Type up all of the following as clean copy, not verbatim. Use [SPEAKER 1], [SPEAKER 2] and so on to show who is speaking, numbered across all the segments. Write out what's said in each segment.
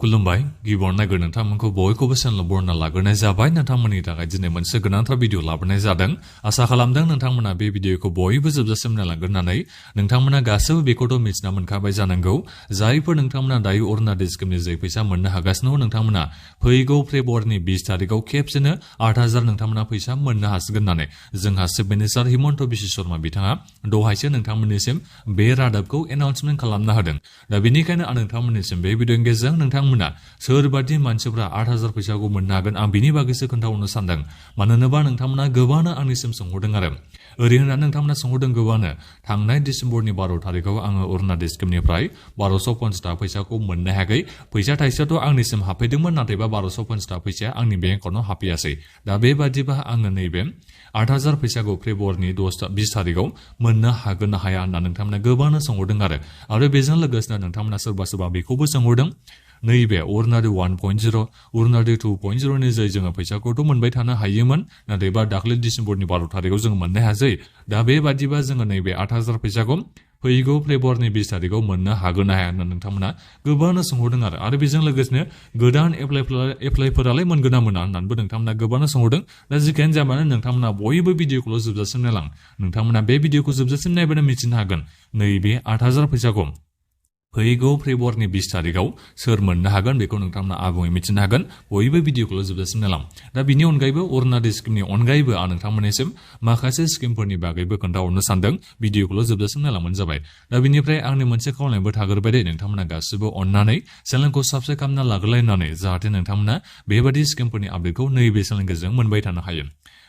[SPEAKER 1] खुलुमबाय गिबियावनो नायगोर नोंथांमोनखौ बयखौबो चेनेलाव बरना लाग्रोनाय जाबाय नोंथांमोननि थाखाय दिनै मोनसे गोनांथार भिडिअ लाबोनाय जादों आसा खालामदों नोंथांमोना बे भिडिअखौ बयबो जोबजासिम नायलांगोरनानै नोंथांमोना गासैबो बेखौथ' मिथिना मोनखाबाय जानांगौ जायफोर नोंथांमोना दायो अरुणोदय स्किमनि जे फैसा मोननो हागासिनो नोंथांमोना फैगौ फेब्रुवारिनि 20 तारिखआव खेबसेनो 8,000 नोंथांमोना फैसा मोननो हासिगोन होननानै जोंहा चिफ मिनिस्टार हिमन्त बिश्व शर्मा बिथाङा दहायसो नोंथांमोननिसिम बे रादाबखौ एनाउन्समेन्ट खालामना होदों दा बेनिखायनो आं नोंथांमोननिसिम बे भिडिअनि गेजेरजों नोंथांमोना सोरबादि मानसिफ्रा 8,000 फैसाखौ मोननो हागोन आं बिनि बागैसो खोन्थाहरनो सानदों मानो होनोबा नोंथांमोना गोबांनो आंनिसिम सोंहरदों आरो ओरै होननानै नोंथांमोना सोंहरदों गोबांनो थांनाय डिसेम्बरनि 12 तारिखआव आङो अरुणोदय स्किमनिफ्राय 1250 थाखा फैसाखौ मोननो हायाखै फैसा थाइसेयाथ' आंनिसिम हाबफैदोंमोन नाथायबा 1250 थाखा फैसाया आंनि बेंक एकाउन्टआव हाबफैयासै दा बेबादिबा आङो नैबे 8,000 फैसाखौ फेब्रुवारिनि 20 तारिखआव मोननो हागोन ना हाया होनना नोंथांमोना गोबांनो सोंहरदों आरो बेजों लोगोसेनो नोंथांमोना सोरबा बेखौबो सोंहरदों नैबे अरुणोदय 1.0 अरुणोदय 2.0 नि जै जोङो फैसाखौथ' मोनबाय थानो हायोमोन नाथायबा दाख्लै डिसेम्बरनि 12 तारिखआव जोङो मोननो हायासै दा बेबादिबा जोङो नैबे 8,000 फैसाखौ फैगौ फेब्रुवारिनि 20 तारिखआव मोननो हागोन ना हाया होनना नोंथांमोना गोबांनो सोंहरदों आरो बेजों लोगोसेनो गोदान एप्लाइफोरालाय मोनगोन ना मोना होननानैबो नोंथांमोना गोबांनो सोंहरदों दा जिखियानो जाया मानो नोंथांमोना बयबो भिडिअखौल' जोबजासिम नायलां नोंथांमोना बे भिडिअखौ जोबजासिम नायबानो मिथिनो हागोन नैबे 8,000 फैसाखौ फैगौ फेब्रुवारिनि 20 तारिखआव सोर मोननो हागोन बेखौ नोंथांमोना आबुङै मिथिनो हागोन बयबो भिडिअखौल' जोबजासिम नायलां दा बिनि अनगायैबो अरुणोदय स्किमनि अनगायैबो आं नोंथांमोननिसिम माखासे स्किमफोरनि बागैबो खोन्थाहरनो सानदों भिडिअखौल' जोबजासिम नायलांबानो जाबाय दा बिनिफ्राय आंनि मोनसे खावलायनायबो थाग्रोबाय दे नोंथांमोना गासिबो अननानै चेनेलखौ साबस्क्राइब खालामना लाग्रोलायनानै जाहाथे नोंथांमोना बेबादि स्किमफोरनि आपडेटखौ नैबे चेनेलनि गेजेरजों मोनबाय थानो हायो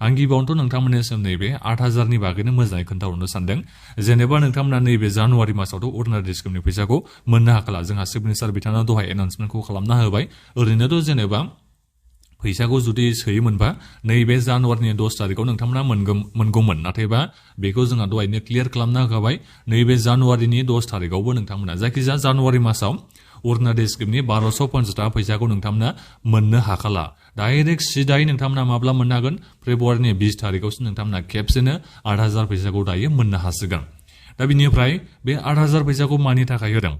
[SPEAKER 1] आं गिबियावनोथ' नोंथांमोननिसिम नैबे 8,000 बागैनो मोजाङै खोन्थाहरनो सानदों जेनेबा नोंथांमोना नैबे जानुवारि मासावथ' अरुणोदय स्किमनि फैसाखौ मोननो हाखाला जोंहा चिफ मिनिस्टार बिथाङा दहाय एनाउन्समेन्टखौ खालामना होबाय ओरैनोथ' जेनेबा फैसाखौ जुदि सोयोमोनबा नैबे जानुवारिनि 10 तारिखआव नोंथांमोना मोनगौमोन नाथायबा बेखौ जोंहा दहायनो क्लियार खालामना होखाबाय नैबे जानुवारिनि 10 तारिखआवबो नोंथांमोना जायखिजाया जानुवारि मासाव अरुणोदय स्किमनि 1250 थाखा फैसाखौ नोंथांमोना मोननो हाखाला डाइरेक्ट सिदायै नोंथांमोना माब्ला मोननो हागोन फेब्रुवारिनि 20 तारिखआवसो नोंथांमोना खेबसेनो 8,000 फैसाखौ दायो मोननो हासिगोन दा बिनिफ्राय बे 8,000 फैसाखौ मानि थाखाय होदों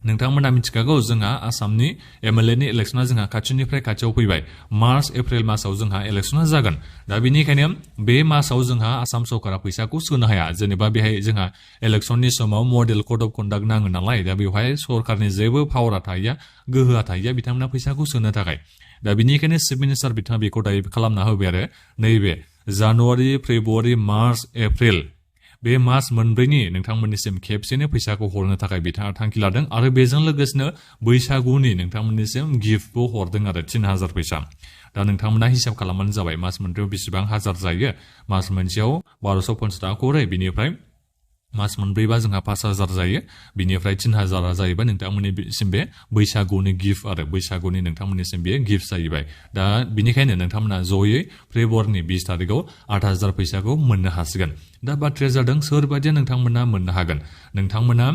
[SPEAKER 1] नोंथांमोना मिथिखागौ जोंहा आसामनि एमएलए नि इलेक्सना जोंहा खाथिनिफ्राय खाथियाव फैबाय मार्च एप्रिल मासाव जोंहा इलेक्सना जागोन दा बेनिखायनो बे मासाव जोंहा आसाम सरकारा फैसाखौ सोनो हाया जेनेबा बेहाय जोंहा इलेक्सननि समाव मडेल कड अफ कन्डाक्ट नाङो नालाय दा बेवहाय सरकारनि जेबो पावारा थाहैया गोहोआ थाहैया बिथांमोना फैसाखौ सोनो थाखाय दा बेनिखायनो चिफ मिनिस्टार बिथाङा बेखौ दायो खालामना होबाय आरो नैबे जानुवारि फेब्रुवारि मार्च एप्रिल बे मास मोनब्रैनि नोंथांमोननिसिम खेबसेनो फैसाखौ हरनो थाखाय बिथाङा थांखि लादों आरो बेजों लोगोसेनो बैसागुनि नोंथांमोननिसिम गिफ्टबो हरदों आरो 3,000 फैसा दा नोंथांमोना हिसाब खालामबानो जाबाय मास मोनब्रैयाव बेसेबां हाजार जायो मास मोनसेयाव 1250 थाखा हरो बिनिफ्राय मास मोनब्रैबा जोंहा 5,000 जायो बिनिफ्राय 3,000 जाहैबाय नोंथांमोननिसिम बे बैसागुनि गिफ्ट आरो बैसागुनि नोंथांमोननिसिम बे गिफ्ट जाहैबाय दा बिनिखायनो नोंथांमोना जयै फेब्रुवारिनि 20 तारिखआव 8,000 फैसाखौ मोननो हासिगोन दा बाथ्राया जादों सोरबादिया नोंथांमोना मोननो हागोन नोंथांमोना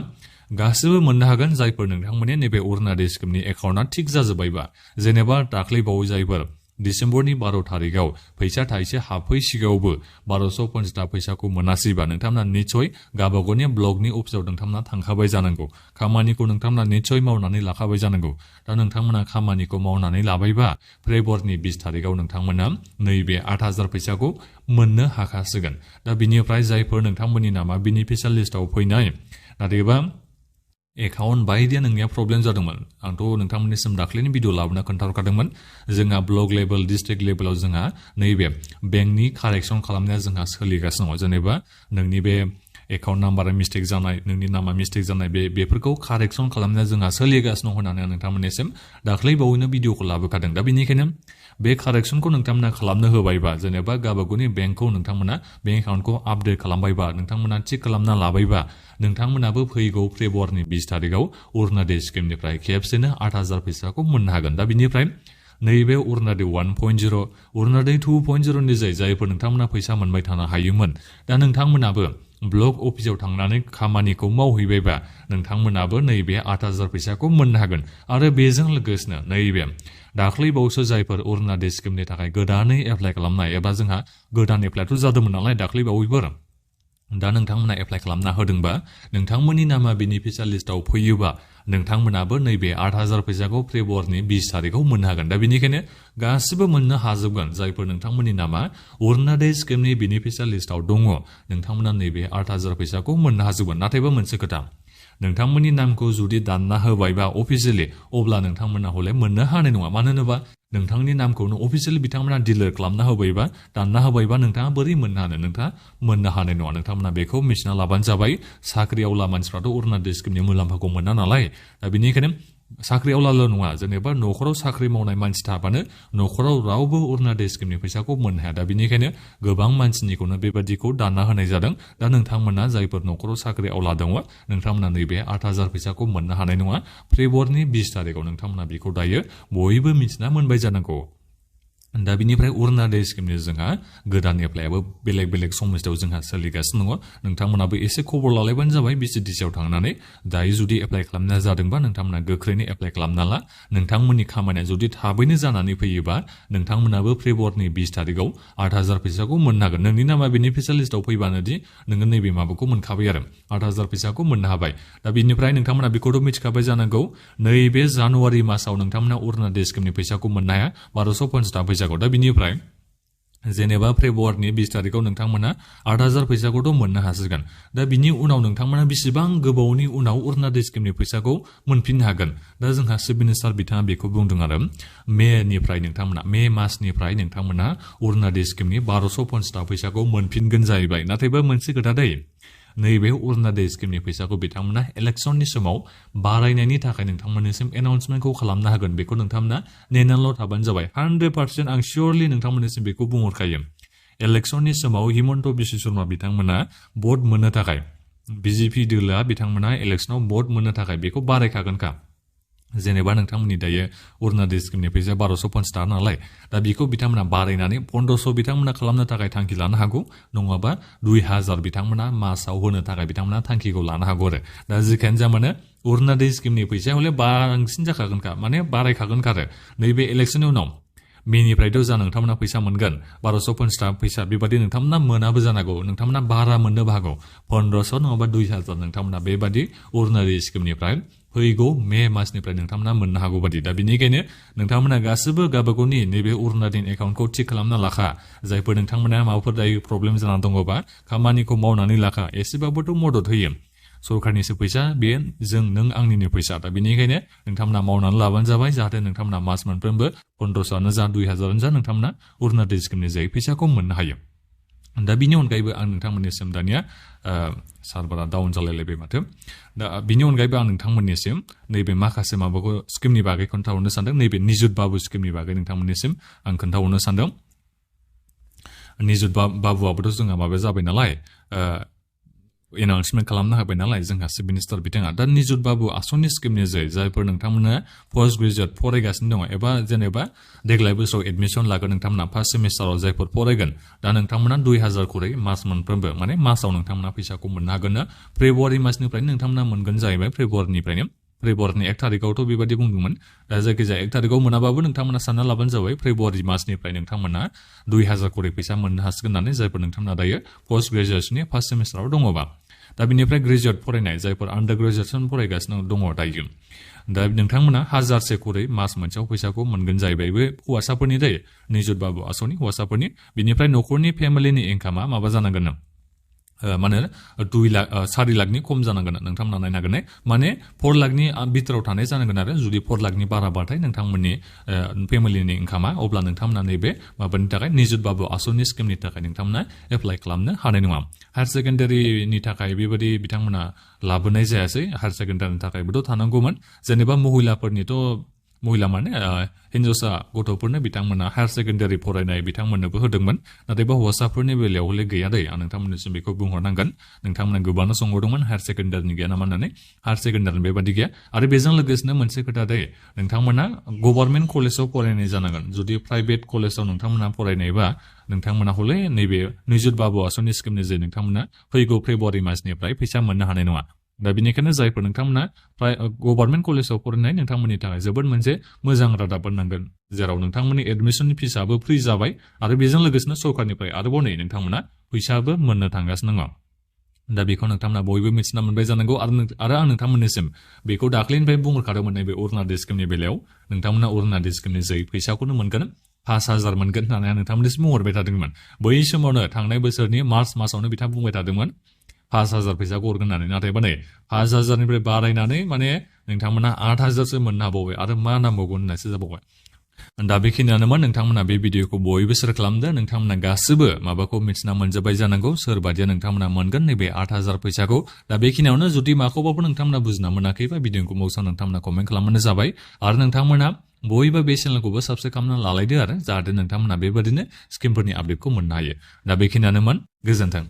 [SPEAKER 1] गासिबो मोननो हागोन जायफोर नोंथांमोननि नैबे अरुणोदय स्किमनि एकाउन्टआ थिग जाजोब्बायबा जेनेबा दाख्लैबावै जायफोर डिसेम्बरनि 12 तारिखआव फैसा थाइसे हाबफैसिगौबो 1250 थाखा फैसाखौ मोनासैबा नोंथांमोना निस्सय गावबागावनि ब्लकनि अफिसाव नोंथांमोना थांखाबाय जानांगौ खामानिखौ नोंथांमोना निस्सय मावनानै लाखाबाय जानांगौ दा नोंथांमोना खामानिखौ मावनानै लाबायबा फेब्रुवारिनि 20 तारिखआव नोंथांमोना नैबे 8,000 फैसाखौ मोननो हाखासिगोन दा बिनिफ्राय जायफोर नोंथांमोननि नामा बेनिफिसियाल लिस्टआव फैनाय नाथायबा एकाउन्ट बायदिया नोंनिया प्रब्लेम जादोंमोन आंथ' नोंथांमोननिसिम दाख्लैनि भिडिअ लाबोना खोन्थाहरखादोंमोन जोंहा ब्लक लेभेल डिस्ट्रिक्ट लेभेलाव जोंहा नैबे बेंकनि कारेक्सन खालामनाया जोंहा सोलिगासिनो दङ जेनेबा नोंनि बे एकाउन्ट नाम्बारा मिस्टेक जानाय नोंनि नामा मिस्टेक जानाय बेफोरखौ कारेक्सन खालामनाया जोंहा सोलिगासिनो होननानै आं नोंथांमोननिसिम दाख्लैबावैनो भिडिअखौ लाबोखादों दा बेनिखायनो बे कारेक्सनखौ नोंथांमोना खालामनो होबायबा जेनेबा गावबागावनि बेंकखौ नोंथांमोना बेंक एकाउन्टखौ आपडेट खालामबायबा नोंथांमोना थिक खालामना लाबायबा नोंथांमोनाबो फैगौ फेब्रुवारिनि 20 तारिखआव अरुणोदय स्किमनिफ्राय खेबसेनो 8,000 फैसाखौ मोननो हागोन दा बिनिफ्राय नैबे अरुणोदय 1.0 अरुणोदय 2.0 नि जायफोर नोंथांमोना फैसा मोनबाय थानो हायोमोन दा नोंथांमोनाबो ब्लक अफिसाव थांनानै खामानिखौ मावहैबायबा नोंथांमोनाबो नैबे 8,000 फैसाखौ मोननो हागोन आरो बेजों लोगोसेनो नैबे दाख्लैबावसो जायफोर अरुणोदय स्किमनि थाखाय गोदानै एप्लाइ खालामनाय एबा जोंहा गोदान एप्लाइथ' जादोंमोन नालाय दाख्लैबावैफोर दा नोंथांमोना एप्लाइ खालामना होदोंबा नोंथांमोननि नामा बेनिफिसियाल लिस्टआव फैयोबा नोंथांमोनाबो नैबे 8,000 फैसाखौ फेब्रुवारिनि 20 तारिखआव मोननो हागोन दा बेनिखायनो गासिबो मोननो हाजोबगोन जायफोर नोंथांमोननि नामा अरुणोदय स्किमनि बेनिफिशियारि लिस्टआव दङ नोंथांमोना नैबे 8,000 फैसाखौ मोननो हाजोबगोन नाथायबा मोनसे खोथा नोंथांमोननि नामखौ जुदि दानना होबायबा अफिसियेलि अब्ला नोंथांमोना हले मोननो हानाय नङा मानो होनोबा नोंथांनि नामखौनो अफिसियेलि बिथांमोना डिक्लेयार खालामना होबायबा दानना होबायबा नोंथाङा बोरै मोननो हानो नोंथाङा मोननो हानाय नङा नोंथांमोना बेखौ मिथिना लाबानो जाबाय साख्रिआवला मानसिफ्राथ' अरुणोदय स्किमनि मुलाम्फाखौ मोना नालाय दा बेनिखायनो साख्रिआवलाल' नङा जेनेबा न'खराव साख्रि मावनाय मानसि थाबानो न'खराव रावबो अरुणोदय स्किमनि फैसाखौ मोननो हाया दा बेनिखायनो गोबां मानसिनिखौनो बेबादिखौ दानना होनाय जादों दा नोंथांमोना जायफोर न'खराव साख्रिआवला दङ नोंथांमोना नैबे 8,000 फैसाखौ मोननो हानाय नङा फेब्रुवारिनि 20 तारिखआव नोंथांमोना बेखौ दायो बयबो मिथिना मोनबाय जानांगौ दा बिनिफ्राय अरुणोदय स्किमनि जोंहा गोदान एप्लाइआबो बेलेग बेलेग समस्यायाव जोंहा सोलिगासिनो दङ नोंथांमोनाबो एसे खबर लालायबानो जाबाय बिसिडिसिआव थांनानै दायो जुदि एप्लाइ खालामनाय जादोंबा नोंथांमोना गोख्रैनो एप्लाइ खालामना ला नोंथांमोननि खामानिया जुदि थाबैनो जानानै फैयोबा नोंथांमोनाबो फेब्रुवारिनि 20 तारिखआव 8,000 फैसाखौ मोननो हागोन नोंनि नामा बेनिफिशियारि लिस्टआव फैबानो दि नोङो नैबे माबाखौ मोनखाबाय आरो 8,000 फैसाखौ मोननो हाबाय दा बिनिफ्राय नोंथांमोना बेखौथ' मिथिखाबाय जानांगौ नैबे जानुवारि मासाव नोंथांमोना अरुणोदय स्किमनि फैसाखौ मोननो हाया 1250 फैसाखौ दा बिनिफ्राय जेनेबा फेब्रुवारिनि 20 तारिखआव नोंथांमोना 8,000 फैसाखौथ' मोननो हासिगोन दा बिनि उनाव नोंथांमोना बेसेबां गोबावनि उनाव अरुणोदय स्किमनि फैसाखौ मोनफिननो हागोन दा जोंहा चिफ मिनिस्टार बिथाङा बेखौ बुंदों आरो मेनिफ्राय नोंथांमोना मे मासनिफ्राय नोंथांमोना अरुणोदय स्किमनि 1250 फैसाखौ मोनफिनगोन जाहैबाय नाथायबा मोनसे खोथा दै नैबे अरुणोदय स्किमनि फैसाखौ बिथांमोना इलेक्सननि समाव बारायनायनि थाखाय नोंथांमोननिसिम एनाउन्समेन्टखौ खालामनो हागोन बेखौ नोंथांमोना नेनानैल' थाबानो जाबाय 100% आं सियरलि नोंथांमोननिसिम बेखौ बुंहरखायो इलेक्सननि समाव हिमन्त बिश्व शर्मा बिथांमोना भट मोननो थाखाय बिजेपि दोलोआ बिथांमोना इलेक्सनाव भट मोननो थाखाय बेखौ बारायखागोनखा जेनेबा नोंथांमोननि दायो अरुणोदय स्किमनि फैसाया 1250 नालाय दा बेखौ बिथांमोना बारायनानै 1500 बिथांमोना खालामनो थाखाय थांखि लानो हागौ नङाबा 2000 बिथांमोना मासाव होनो थाखाय बिथांमोना थांखिखौ लानो हागौ आरो दा जिखियानो जा माने अरुणोदय स्किमनि फैसाया हले बांसिन जाखागोनखा माने बारायखागोनखा आरो नैबे इलेक्सननि उनाव मेनिफ्रायथ' जा नोंथांमोना फैसा मोनगोन 1250 फैसा बेबादि नोंथांमोना मोनाबो जानांगौ नोंथांमोना बारा मोननोबो हागौ 1500 नङाबा 2000 नोंथांमोना बेबादि अरुणोदय स्किमनिफ्राय फैगौ मे मासनिफ्राय नोंथांमोना मोननो हागौ बादि दा बेनिखायनो नोंथांमोना गासिबो गावबागावनि नैबे अरुणोदय एकाउन्टखौ थिक खालामना लाखा जायफोर नोंथांमोना माबाफोर दायो प्रब्लेम जाना दङबा खामानिखौ मावनानै लाखा एसेबाबोथ' मदद होयो सरकारनिसो फैसा बे नों आंनिनो फैसा दा बेनिखायनो नोंथांमोना मावनानै लाबानो जाबाय जाहाथे नोंथांमोना मास मोनफ्रोमबो 1500 जा 2000 जा नोंथांमोना अरुणोदय स्किमनि जाय फैसाखौ मोननो हायो दा बिनि अनगायैबो आं नोंथांमोननिसिम दानिया सार्भारा डाउन जालायलायबाय माथो दा बिनि अनगायैबो आं नोंथांमोननिसिम नैबे माखासे माबाखौ स्किमनि बागै खोन्थाहरनो सानदों नैबे निजुत बाबु स्किमनि बागै नोंथांमोननिसिम आं खोन्थाहरनो सानदों निजुत बाबुआबोथ' जोंहा माबा जाबाय नालाय एनाउन्समेन्ट खालामनो हाबाय नालाय जोंहा चिफ मिनिस्टार बिथाङा दा निजुत बाबु आसनि स्किमनि जायफोर नोंथांमोना पस्ट ग्रेजुवेट फरायगासिनो दङ एबा जेनेबा देग्लाय बोसोराव एडमिसन लागोन नोंथांमोना फार्स्ट सेमिस्टाराव जायफोर फरायगोन दा नोंथांमोना 2000 खरै मास मोनफ्रोमबो माने मासाव नोंथांमोना फैसाखौ मोननो हागोन ना फेब्रुवारि मासनिफ्रायनो नोंथांमोना मोनगोन जाहैबाय फेब्रुवारिनि 1 तारिखआवथ' बेबादि बुंदोंमोन दा जायखिजाया 1 तारिखआव मोनाबाबो नोंथांमोना सानना लाबानो जाबाय फेब्रुवारि मासनिफ्राय नोंथांमोना 2000 खरै फैसा मोननो हासिगोन होननानै जायफोर नोंथांमोना दायो पस्ट ग्रेजुवेसननि फार्स्ट सेमिस्टाराव दङबा दा बिनिफ्राय ग्रेजुवेट फरायनाय जायफोर आन्डार ग्रेजुएसन फरायगासिनो दङ दायो दा नोंथांमोना 1000 खरै मास मोनसेयाव फैसाखौ मोनगोन जाहैबाय बे हौवासाफोरनि दै निजुत बाबु आसनि हौवासाफोरनि बिनिफ्राय न'खरनि फेमिलिनि इनकामा माबा जानांगोन माने 4 लाखनि खम जानांगोन नोंथांमोना नायनो हागोन माने 4 लाखनि बिथोराव थानाय जानांगोन आरो जुदि 4 लाखनि बाराबाथाय नोंथांमोननि फेमिलिनि इनकामा अब्ला नोंथांमोना नैबे माबानि थाखाय निजुत बाबु आसनि स्किमनि थाखाय नोंथांमोना एप्लाइ खालामनो हानाय नङा हायार सेकेन्डारिनि थाखाय बेबायदि बिथांमोना लाबोनाय जायासै हायार सेकेन्डारिनि थाखायबोथ' थानांगौमोन जेनेबा महिलाफोरनिथ' महिला माने हिन्जावसा गथ'फोरनो बिथांमोना हायार सेकेन्डारि फरायनाय बिथांमोननोबो होदोंमोन नाथायबा हौवासाफोरनि बेलायाव हले गैया दै आं नोंथांमोननिसिम बेखौ बुंहरनांगोन नोंथांमोना गोबांनो सोंहरदोंमोन हायार सेकेन्डारिनि गैया नामा होननानै हायार सेकेन्डारिनि बेबादि गैया आरो बेजों लोगोसेनो मोनसे खोथा दै नोंथांमोना गभर्नमेन्ट कलेजाव फरायनाय जानांगोन जुदि प्राइभेट कलेजाव नोंथांमोना फरायनायबा नोंथांमोना हले नैबे निजुत बाबु आसनि स्किमनि जे नोंथांमोना फैगौ फेब्रुवारि मासनिफ्राय फैसा मोननो हानाय नङा दा बेनिखायनो जायफोर नोंथांमोना गभर्नमेन्ट कलेजाव फरायनाय नोंथांमोननि थाखाय जोबोद मोनसे मोजां रादाब होननांगोन जेराव नोंथांमोननि एडमिसननि फिसाबो फ्रि जाबाय आरो बेजों लोगोसेनो सरकारनिफ्राय आरोबाव नै नोंथांमोना फैसाबो मोननो थांगासिनो दङ दा बेखौ नोंथांमोना बयबो मिथिना मोनबाय जानांगौ आरो आं नोंथांमोननिसिम बेखौ दाख्लैनिफ्राय बुंहरखादोंमोन नैबे अरुण'दय स्किमनि बेलायाव नोंथांमोना अरुण'दय स्किमनि जै फैसाखौनो मोनगोन 5,000 मोनगोन होननानै आं नोंथांमोननिसिम बुंहरबाय थादोंमोन बै समावनो थांनाय बोसोरनि मार्च मासावनो बिथाङा बुंबाय थादोंमोन 5,000 फैसाखौ हरगोन होननानै नाथायबा नै 5,000निफ्राय बारायनानै माने नोंथांमोना 8,000सो मोननो हाबावबाय आरो मा नांबावगोन होननासो जाबावबाय दा बेखिनियानोमोन नोंथांमोना बे भिडिअखौ बयबो शेयार खालामदो नोंथांमोना गासिबो माबाखौ मिथिना मोनजोब्बाय जानांगौ सोर बादिया नोंथांमोना मोनगोन नैबे 8,000 फैसाखौ दा बेखिनियावनो जुदि माखौबाबो नोंथांमोना बुजिना मोनाखैबा भिडिअखौ बक्सआव नोंथांमोना कमेन्ट खालामबानो जाबाय आरो नोंथांमोना बयबो बे चेनेलखौबो साबस्क्राइब खालामना लालायदो आरो जाहाथे नोंथांमोना बेबादिनो स्किमफोरनि आपडेटखौ मोननो हायो दा बेखिनियानोमोन गोजोन्थों